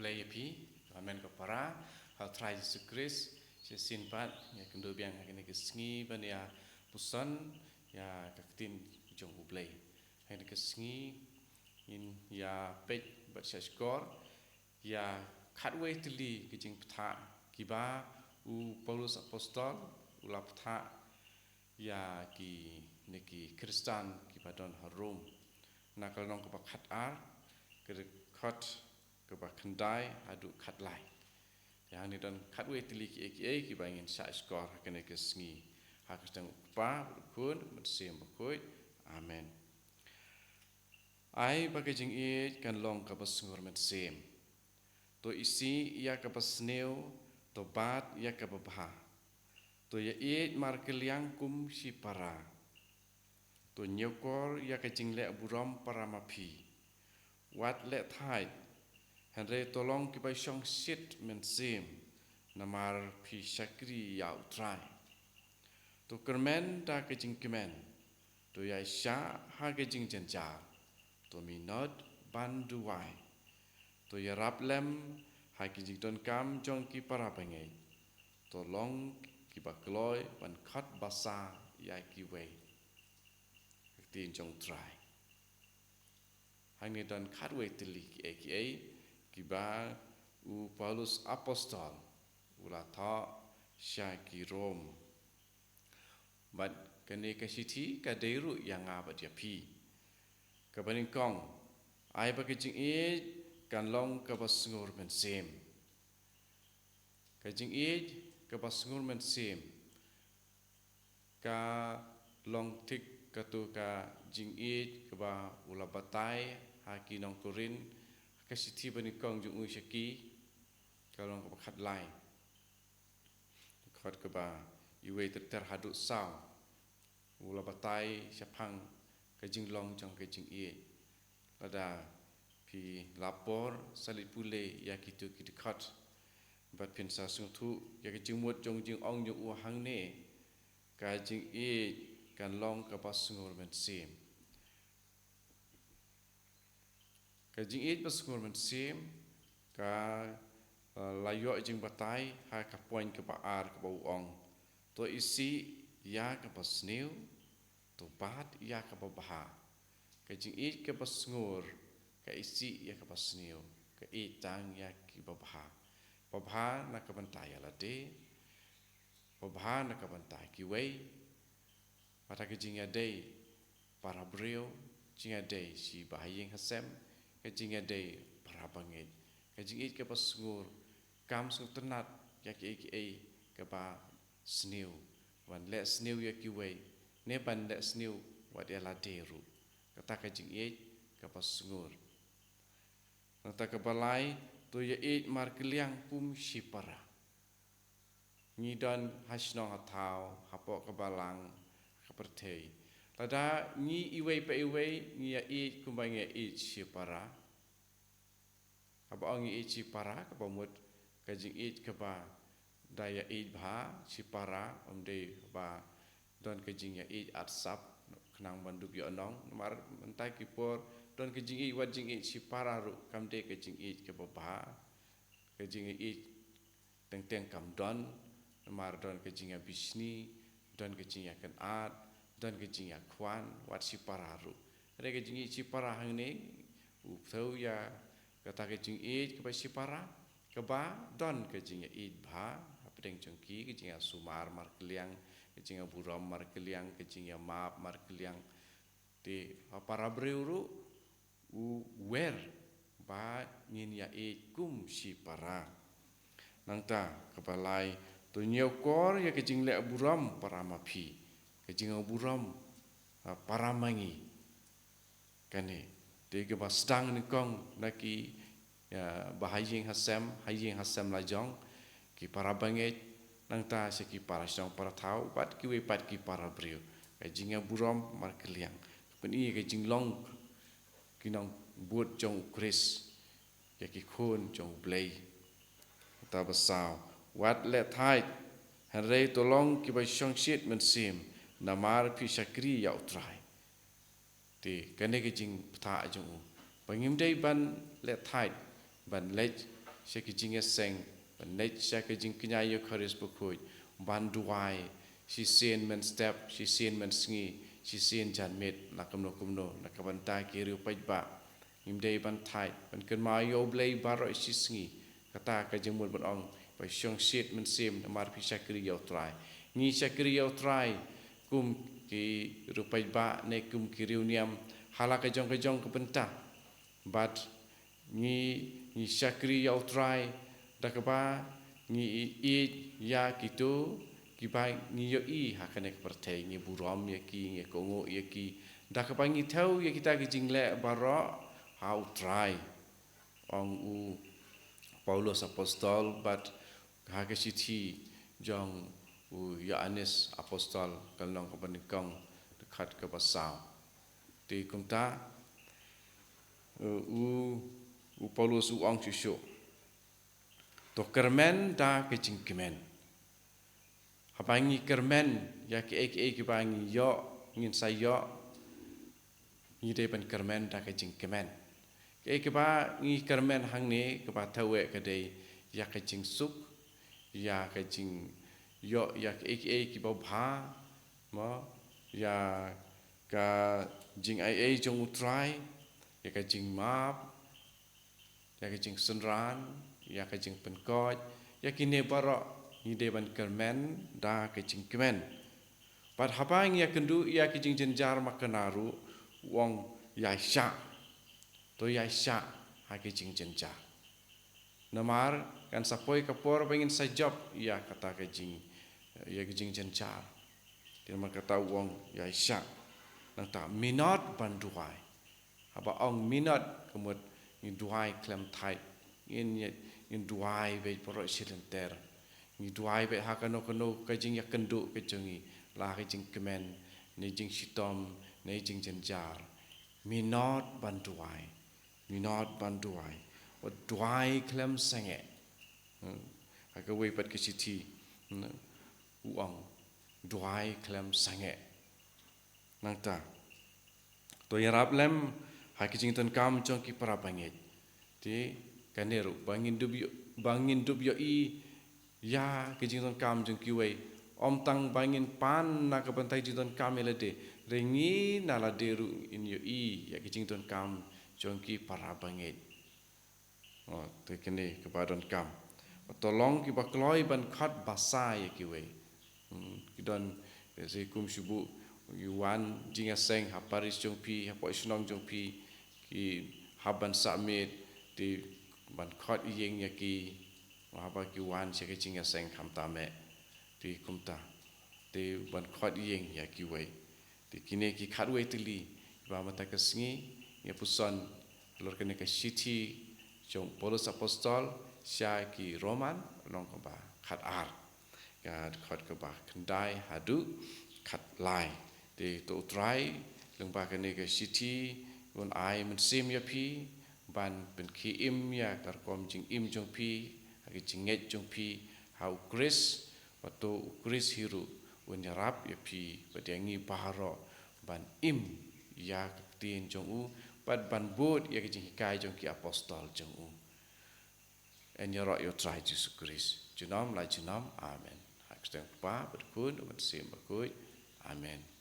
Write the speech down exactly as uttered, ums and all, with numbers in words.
Khublei ïa phi, amen, ko para ha u Trai Jisu Khrist. Shisien pat nga kynduh biang ha kane ka sngi ban ïa puson ïa ka ktien jong U Blei. Ha kane ka sngi ngin ïa peit bad shahshkor ïa khatwei tylli ki jingpyntha kiba u Paulus Apostol u la pyntha ïa kine ki Khristan kiba don ha Rom. Na ka lynnong kaba khatar, ka dkhot kaba khyndai haduh khatlai. Te hangne don khatwei tylli kiei kiei kiba ngin shahshkor ha kane ka sngi. Ha ka kyrteng U Kpa, bad U Khun, bad U Mynsiem Bakhuid. Amen. Ai ba ka jingïeit kan long kaba sngur mynsiem. To isih ïa kaba sniew, to bat ïa kaba bha. To ïaieit markylliang kum shipara. To ñiewkor ïa ka jingleh burom para ma phi. Wat leh thait, hynrei to long kiba shongshit mynsiem, namar phi shakri ïa U Trai. To kyrmen da ka jingkmen, to ïaishah ha ka jingjynjar, to minot ban duwai. To ïarap lem ha ki jingdonkam jong ki para bangeit. To long kiba kloi ban khot basa ïa kiwei. Ka ktien jong U Trai. Hangne don khatwei tylli kiei kiei kiba u Paulus Apostol u la thoh sha ki Rom. Bad kane ka shithi ka dei ruh ïa nga bad ïa phi. Kaba nyngkong, ai ba ka jingïeit kan long kaba sngur mynsiem. Ka jingïeit kaba sngur mynsiem ka long thik katto ka jingïeit kaba u la batai ha ki nong Korinth, ka shithi banyngkong jong u sha ki, ka long kaba khatlai. Dkhot kaba iwei ter ter haduh saw. U la batai shaphang ka jinglong jong ka jingïeit. Lada phi la por sa leit pule ïa kito ki dkhot, bad phin sa sngewthuh ïa ka jingmut jong jingong jong u hangne, ka jingïeit kan long kaba sngur mynsiem. Ka jingïeit ba sngur mynsiem ka, eh, la ïoh jingbatai ha ka point kaba ar kaba u ong, to isih ïa kaba sniew, to bat ïa kaba bha. Ka jingïeit kaba sngur ka isih ïa kaba sniew, ka ïeit tang ïa kiba bha. Ba bha na ka bynta ïa lade, ba bha na ka bynta kiwei. Bad ha ka jingïadei para briew, jingïadei shi bahaïing hasem, ka jingïadei para bangeit. Ka jingïeit kaba sngur kam sngewtynnat ïa kiei kiei kaba sniew. Ban leh sniew ïa kiwei, ne ban leh sniew wat ïa lade ruh. Kata ka jingïeit kaba sngur. Nangta kaba lai, to ïaieit markylliang kum shipara. Ngi don ha shnong ha thaw, hapoh ka balang, ha ka pyrthei. Lada ngi iwei pa iwei ngi ïaieit kumba ngi ïaieit shipara. Haba ong ïaieit shipara, kaba mut ka jingïeit kaba da ïaieit bha, shipara, ym dei ba don ka jingïaieit arsap, khnang ban dup ïoh nong, namar mynta ki por don ka jingïeit wat jingïeit shipara ruh kam dei ka jingïeit kaba bha, ka jingïeit teng teng kam don, namar don ka jingïabishni, don ka jingïakynad, don ka jingïakhwan, wat shipara ruh. Hynrei ka jingïeit shipara hangne, u thew ïa kata ka jingïeit kaba shipara, kaba don ka jingïaieit bha hapdeng jong ki, ka jingïasumar markylliang, ka jingïaburom markylliang, ka jingïamap markylliang. Te ha para briew ruh u wer ba ngin ïaieit kum shipara. Nangta kaba lai, to ñiewkor ïa ka jingleh burom para ma phi, ka jingburom, ah, para ma ngi. Kane te kaba sdang nyngkong na ki, ïa, bahaïing hasem, haïing hasem lajong, ki para bangeit, nangta sha ki para shnong para thaw, bad kiwei pat ki para briew. Ka jingïaburom markylliang. Pyni ka jinglong ki nongbud jong U Khrist, ïa ki khun jong U Blei. Kata ba saw, wat leh thait, hynrei to long kiba shongshit mynsiem, namar phi shakri ïa U Trai. Te kane ka jingpyntha jong u ba ngim dei ban leh thait ban leit sha ki jingïaseng, ban leit sha ka jingkñia ïa u Khrist bakhuid, ban duwai, shisien mynstep, shisien mynsngi, shisien janmiet, la kumno kumno, na ka bynta ki riewpaidbah. Ngim dei ban thait, ban kynmaw ïa U Blei baroh shi sngi, kata ka jingmut ban ong, ba shongshit mynsiem, namar phi shakri ïa U Trai. Ngi shakri ïa U Trai, kum ki riewpaidbah, ne kum ki riewniam, ha la ka jong ka jong ka bynta. Bad ngi, ngi shakri ïa U Trai, da kaba ngi ïeit ïa kito kiba ngi ïohi ha kane ka pyrthei, ngi burom ïa ki, ngi kohnguh ïa ki, da kaba ngi thew ïa kita ki jingleh baroh ha U Trai. Ong u Paulus Apostol, bad ha ka shithi jong u Ïoannis Apostol, ka lynnong kaba nyngkong, dkhot kaba saw. Te kumta, u, u Paulus u ong shuh shuh, to kyrmen da ka jingkmen. Haba ngi kyrmen ïa kiei kiei kiba ngi ïoh, ngin sa ïoh, ngi dei ban kyrmen da ka jingkmen. Kiei kiba ngi kyrmen hangne, kaba thaw eh, ka dei ïa ka jingsuk, ïa ka jingïoh ïa kiei kiei kiba bha, mo, ïa ka jingaiei jong U Trai, ïa ka jingmap, ïa ka jingsynran, ïa ka jingpynkhuid, ïa kine baroh ngi dei ban kyrmen da ka jingkmen. Bad haba ngi ïakynduh ïa ka jingjynjar makna ruh, u ong ïaishah. To ïaishah ha ka jingjynjar. Namar kan sa poi ka por ba ngin sa jop ïa kata ka jing, ïa ka jingjynjar. Te namar kata u ong ïaishah. Nangta minot ban duwai. Haba ong minot, ka mut ngi duwai khlem thait. Ngin, ngin duwai beit baroh shi lynter. Ngi duwai beit ha kano kano ka jingïakynduh ka jong ngi, la ka jingkmen, ne jingshitom, ne jingjynjar. Minot ban duwai. Minot ban duwai. Wat duwai khlem sangeh. Hmm. Ha kawei pat ka shithi, hmm, u ong duwai khlem sangeh. Nangta, to ïarap lem ha ki jingdonkam jong ki para bangeit. Te kane ruh, ba ngin dup ïoh, ba ngin dup ïohi ïa ki jingdonkam jong kiwei. Ym tang ba ngin pan na ka bynta ki jingdonkam ïa lade, hynrei ngi na lade ruh ngin ïohi ïa ki jingdonkam jong ki para bangeit. Oh, te kine kiba donkam. To long kiba kloi ban khot basa ïa kiwei. Hmm, ki don, eh, se kum shu buh, ki wan jingïaseng ha parish jong phi, hapoh shnong jong phi, ki hap ban submit, te ban khot ïing ïa ki, haba ki wan sha ka jingïaseng khamtam eh. Te kumta. Te ban khot ïing ïa kiwei. Te kine ki khatwei tylli, ba mynta ka sngi, ngi ïa puson, halor kane ka shithi, jong u Paulus Apostol, sha ki Roman, lynnong kaba khatar. Ka dkhot kaba khyndai haduh khatlai. Te to U Trai, lyngba kane ka shithi, un ai mynsiem ïa phi, ban pynkhie im ïa ka rukom jingim jong phi, ha ka jingngeit jong phi, ha u Khrist, bad to u Khrist hi ruh, un ïarap ïa phi, bad ïa ngi baroh, ban im, ïa ka ktien jong u, bad ban bud, ïa ka jinghikai jong ki apostol jong u. Yn ïaroh ïa u Trai Jisu Khrist. Junom la junom, amen. Ha ka kyrteng u Kpa, bad u Khun, bad u Mynsiem Bakhuid, amen.